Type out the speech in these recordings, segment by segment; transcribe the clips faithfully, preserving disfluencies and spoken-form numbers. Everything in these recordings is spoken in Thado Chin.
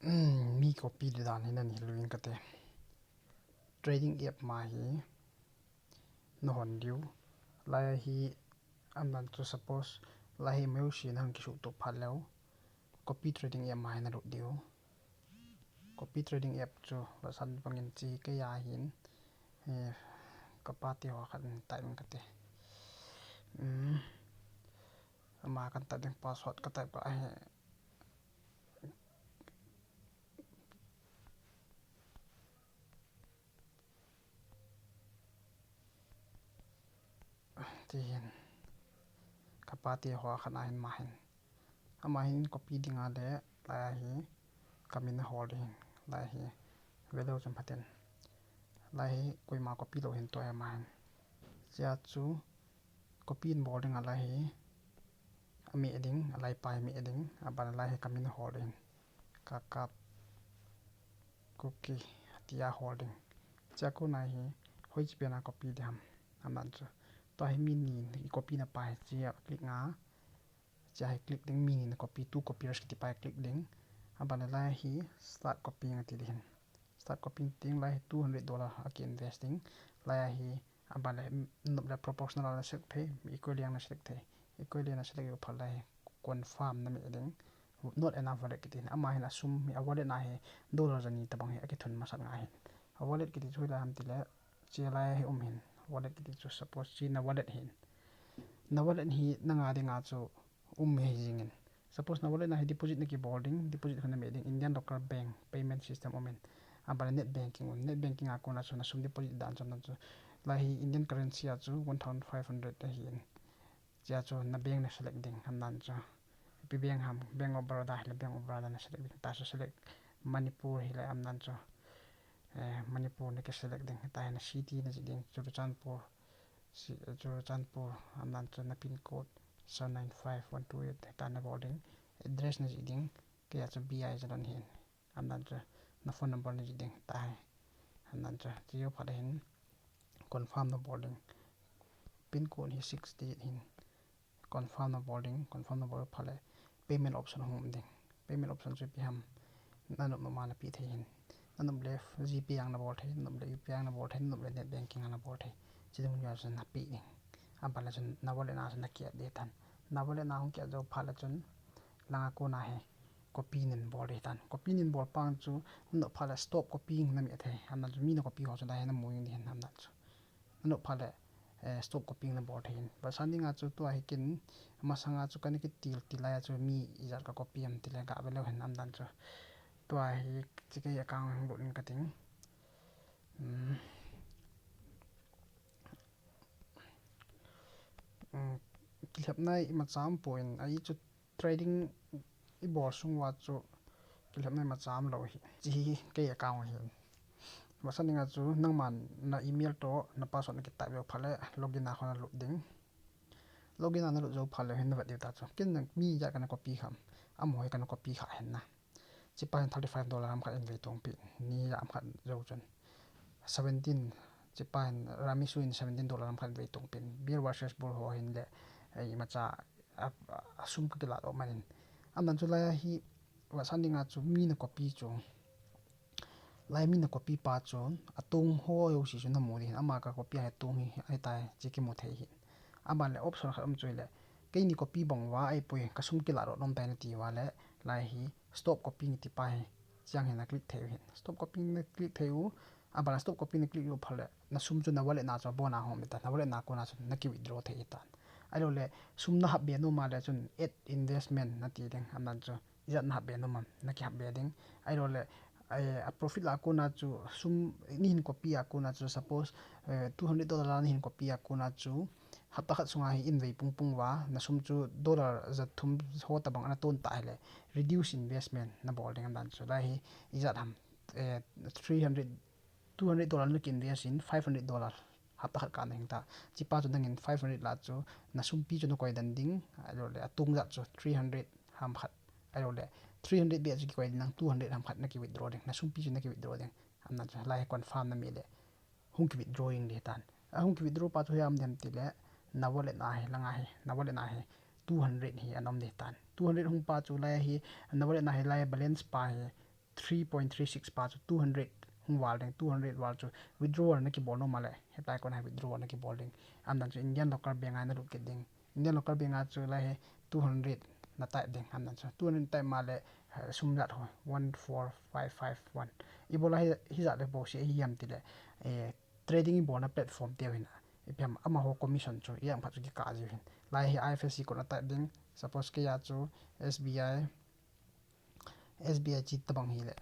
Mi copy di dan hi nani luin kate. Trading app ma hi nahon diu. Lai hi amdan chu suppose lai hi meusi nahon kisuh tu phat leu. Copy trading app ma hi nalut diu. Copy trading app chu lasan bangin chi kei a hin, eh, kapa te ho khat in type in kate. Um, ama kan type ding password ka type ka ahi. Tihin kapa te ho khat ahin ma hin. Ama hin copy dinga le lai hi kamin ahol ding hin. Lai hi velou chun phaten. Lai hi koima copy lou hin tua ama hin. Chia chu copy in bol dinga lai hi. Ameh ding, alai pa hi meh ding, aban lai hi kamin ahol ding hin. Kakap Kuki, tia hol ding. Chia kona hi, hoiche pena copy di ham. Amdan chu. Tua hi mi ni, i copy na pa hi chia click nga. Chia hi click ding mi ni na copy, two copiers kiti pa hi click ding. Aban lai hi start copying ati di hin. Start copying ti ding lai hi two hundred dollar aki invest ding. Lai hi aban le nop le proportional na select thei, equal yang na select thei. Equal yang na select u phat lai hi confirm na meh ding. Not enough wallet kiti hin. Ama hin asum hi a wallet na hi dollar jani tabang hi akithun masat nga hin. A wallet kiti chu lai ham tile, chia lai hi um hin. Wallet kiti chu suppose chi na wallet hin. Na wallet hi nanga dinga chu um hi jingin. Suppose na wallet na hi deposit na kibol ding, deposit khan na meh ding, Indian Local Bank payment system um in. Aban le net banking un, net banking a kona chu na sum deposit dan chu amdan chu. Lai hi Indian currency a chu one thousand five hundred ahi in. Chia chu na bank na select ding, amdan chu. Ipi bank ham, Bank of Baroda hile Bank of Baroda na select ding. Ta chu select Manipur hile amdan chu. Eh, Manipur na ki select ding. Ta hi na city na ji ding, Churachandpur. Si-, Churachandpur, amdan chu na pin code seven nine five one two eight ta na bol ding. Address na ji ding, kei a chu B I Jalon hin. Amdan chu na phone number na ji ding, ta hi. Amdan chu, chi u phat hin confirm na bol ding. Pin code hi six digit hin. Confirm na bol ding, confirm na bol phat le payment option hung um ding. Payment option chu ipi ham, na nop nop ma na pe thei hin. Na nop le GPay ang na bol thei, na nop le U P I ang na bol thei, na nop le net banking ang na bol thei. Chi ding u chu na pe ding. Aban le chun na wallet na chun na ki add ding tan. Na wallet na hung ki add jou phat le chun langa kona hi copy nin bol ding tan. Copy nin bol pang chu na nop phat le stop copying na meh thei. Amdan chu mi na copy ho chu lai hi na mu ding hin amdan chu. Na nop phat le, eh, stop copying na bol thei hin. Vetsah dinga chu tua hi kin, masanga chu kana kitil til lai a chu mi ijat ka copy am tile ga velou hin amdan chu. Tua hi chi kei account hung lut in kating. Um, um, kilhepna imacha um poi, ahi chu trading i bol sung uva chu kilhepna imacha um lou hi. Chi hi kei account hi. Vetsah dinga chu nangman na email toh na password na ki type jou phat le login a kona lut ding. Login a na lut jou phat le hin na vet diu ta chu. Kin mi ijat kana copy kham. Amaho hi kana copy kha hin na. Chi pa hin thirty five dollar ham khat in vei tong pi. Ni ijat ham khat jou chun. Seventeen, chi pa hin Ramisu in seventeen dollar ham khat in vei tong pin. Bear versus Bull ho hin le, eh, imacha a, a, a sum ka kilah doh manin. Amdan chu lai a hi, vetsah dinga chu mi na copy chu. Lai mi na copy pa chu, atong ho jouse chu na mu ding hin, ama ka copy a hi atong hi, ahi tai, chi kimu thei hin. Aban le option khat um chu hile, keini copy bang uva, ahipoi, ka sum kilah doh nom tai na ti uva le, lai hi, stop copying ti pa hi, chiang hi na click thei u hin. Stop copying na click thei u, aban le stop copying na click u phat le, na sum chu na wallet na chu abon a hung um ta, na wallet na kona chu na ki withdraw thei tan. Ahilou le, sum na hap be nom a le chun add investment na ti ding, amdan chu ijat na hap be nom am, na ki hap be ding. Ahilou le, eh, a profit lah a kona chu sum, nei hin copy a kona chu suppose, eh, two hundred dollar nei hin copy a kona chu, hapta khat sunga hi in vei pung pung uva, na sum chu dollar ja thum ho tabang ana ton ta hile, reduce investment na bol ding amdan chu. Lai hi, ijat ham, eh, three hundred, two hundred dollar na ki invest in, five hundred dollar hapta khat kah na hing ta. Chi pa chu nangin five hundred lah chu, na sumpi chu na koi den ding, ahilou le, atong jat chu three hundred ham khat, ahilou le, three hundred beh chu kikoi ding, nang two hundred ham khat na ki withdraw ding, na sumpi chu na ki withdraw ding. Amdan chu, lai hi confirm na meh le, hung ki withdrawing ding tan. A hung ki withdraw pa chu hi ipi ham tile, na wallet na hi, langa hi, na wallet na hi, two hundred hi ana um ding tan. Two hundred hung pa chu lai hi, na wallet na hi lai balance pa hi, three point three six pa chu two hundred hung val ding, two hundred val chu withdrawal na kibol nom a le, hitia kon a withdrawal na kibol ding. Aumdan chu Indian Local Bank a na lut kit ding. Indian Local Bank a chu lai hi two hundred na type ding. Aumdan chu two hundred type ma le, eh, sum jat ho one four five five one. Ibola hi, hijat le bol se hi ham ti le, eh, trading ibolna platform teu hin a. Ipi ham amaho commission chu ijat phat chu kikah jiu hin. Lai hi I F S C code na type ding. Suppose kei a chu S B I, S B I chi tabang hi le,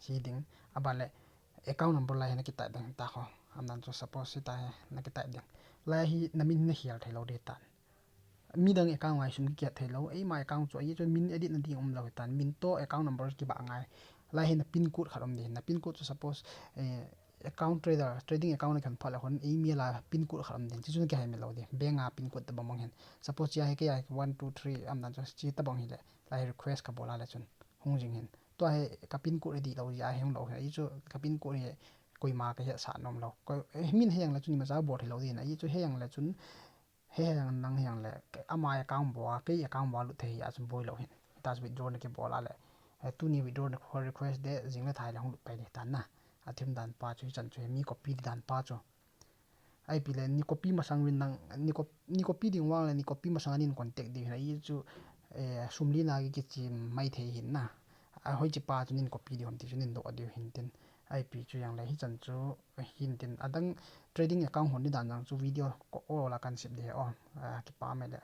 chi ding, aban le account number lai hi na ki type ding ta ho. Aumdan chu suppose hitia hi na ki type ding. Lai hi na min na hial thei lou ding tan. Midang account ngai sum ki kiat thei lou. Eima account chu ahi chu min edit na ding um lou hi tan. Min toh account number kibah ngai. Lai hi na pin code khat um ding. Na pin code chu suppose, eh, account trader, trading account na kan phat le hon, email a pin code khat um ding. Chi chu na kihai mi lou ding. Bank a pin code tabang bang hin. Suppose chi a hi kei a one two three aumdan chu chi tabang hi le. Lai request ka bol a le chun hung jing hin. Tua hi ka pin code hi dih lou jeh a hi hung lou hin. Ahi chu ka pin code hi koima ka hetsah nom lou. Ko, eh, min hejang le chun imacha bol thei lou ding. Ahi chu hejang le chun, hejang nang hejang le, ama account bol a, kei account bol a lut thei hi a chun boi lou hin. Hitia chu withdraw na kibol a le. Eh, tuni withdraw na request de, jing le thai le hung lut pai ding tan na. Athim dan pa chu, hichan chu, hi mi copy di dan pa chu. Ipi le, ni copy masang uvin nang, ni cop-, ni copy ding vang le, ni copy masang a nin contact ding hin, ahi chu, eh, sum lina ki kichim mai thei hin na. A hoiche pa chu nin copy ding ham ti chu nin doh ding hin tin. Ipi chu jang le, hichan chu hin tin. Adang trading account hon ni dan jang chu video ko-, ol a kan sep ding hi o, ah, kipa me le.